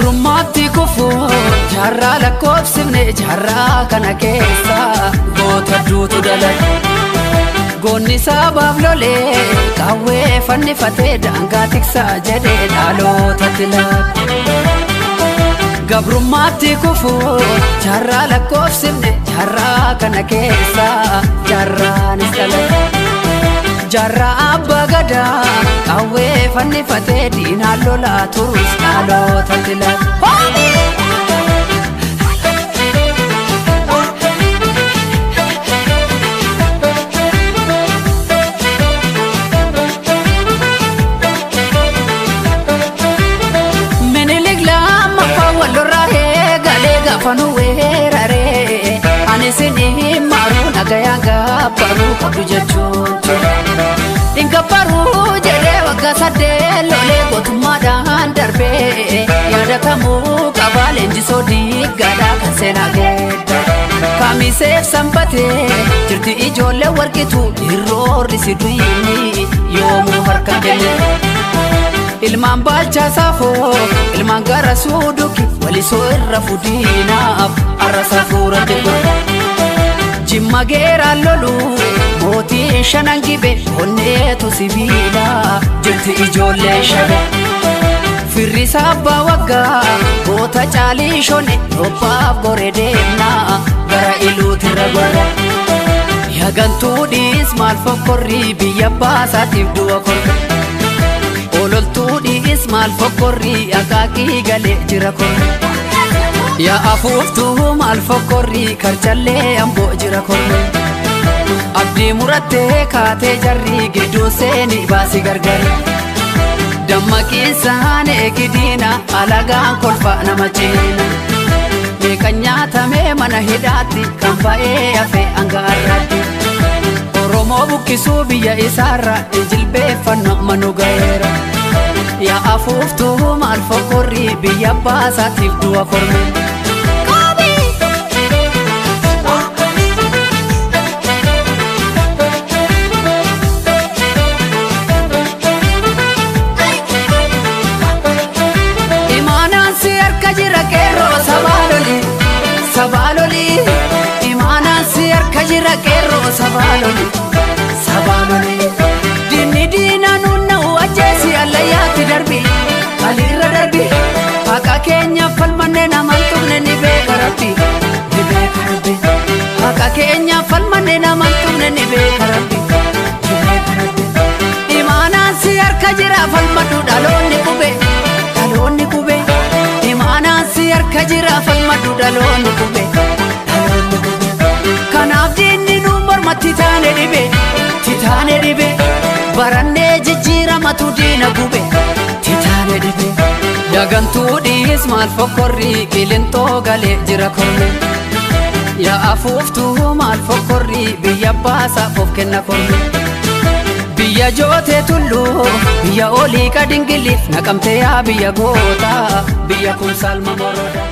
Gabrummaatti kufuu jaarraa lakkoofsifne jaarraa kana keessa goota duutu dalage. Goonni sabaaf lolee qawwee fannifatee daangaa tiksaa jedhee dhalootatti laate. Gabrummaatti kufuu jaarraa lakkoofsifne jaarraa kana keessa jaarraanis dalage. Jaarraa abbaa gadaa qawwee fannifatee diinaan lolaa turus dhalootatti laate. Minilik lammaffaa wal lorraa eegalee gaafa nu weeraree ani isin maruu nagayaan gabbaruu qabdu jechuun ture. Gabbaruu jedhee waggaa 8 lolee gootummaadhaan darbee yaadatamuu qaba leenjisoo diiggaadhaa kan seenaa geedda. Kamiseef sanbatee jirti ijoollee warqitu irroorri si duyini yoomuu harka kenne. Ilmaan baalchaa saafoo ilmaan gara suuduki walisoo irra fudiinaaf arra safuuratti godhe. Jimma geeraan lolu mootiin shanan gibe onneetu sibiila jirti ijoollee shabe. Firri abbaa waggaa goota caalii shone roobbaaf gore deemna gara iluutirra gorre. Yagantuudhis maal fokkorrii biyya baasaatiif du'a korre. Ololtuudhis maal fokkorrii akaakii galee jira korre. Yaa afuuftuu maal fokkorrii karchallee amboo jira korre. Abdii murattee kaatee jarri gidduu seeni baasi gargari. Dammaqiinsaan eegidiina alagaan kolfa nama ceena. Meeqa nyaatamee mana hidhaatti kan ba'ee hafe hanga har'aatti. Oromoo buqqisuu biyya isaarra jilbeeffannoo manu ga'eera. Yaa afuuftuu maal fokkorrii biyya baasaatiif du'a korme. Imaanaan si harka jira qeerroo sabaa loli sabaa loli. Imaanaan si harka jira qeerroo sabaa loli sabaa loli. Diinni diinaa nunna'u ajjeesi allayyaatti darbi aliirra darbi. Haqa keenya falmanne namaan tuqne ni beeka rabbi ni beeka rabbi. Haqa keenya falmanne namaan tuqne ni beeka rabbi ni beeka rabbi. Imaanaan si harka jira falmadhu dhaloonni qube dhaloonni qube. Imaanaan si harka jira falmadhu dhaloonni qube dhaloonni qube. Kanaaf diinni nu mormatti taane dhibe titaane dhibe. Barannee jijjiiramatu diina gube titaane dhibe. Yagantuudhis maal fokkorrii qilintoo galee jira korme. Yaa afuuftuu maal fokkorrii biyya baasaaf of kenna korme. Biyya jootee tulluu biyya olii qadingiliif naqamtee yaa biyya gootaa biyya kumsaal mamoroodha.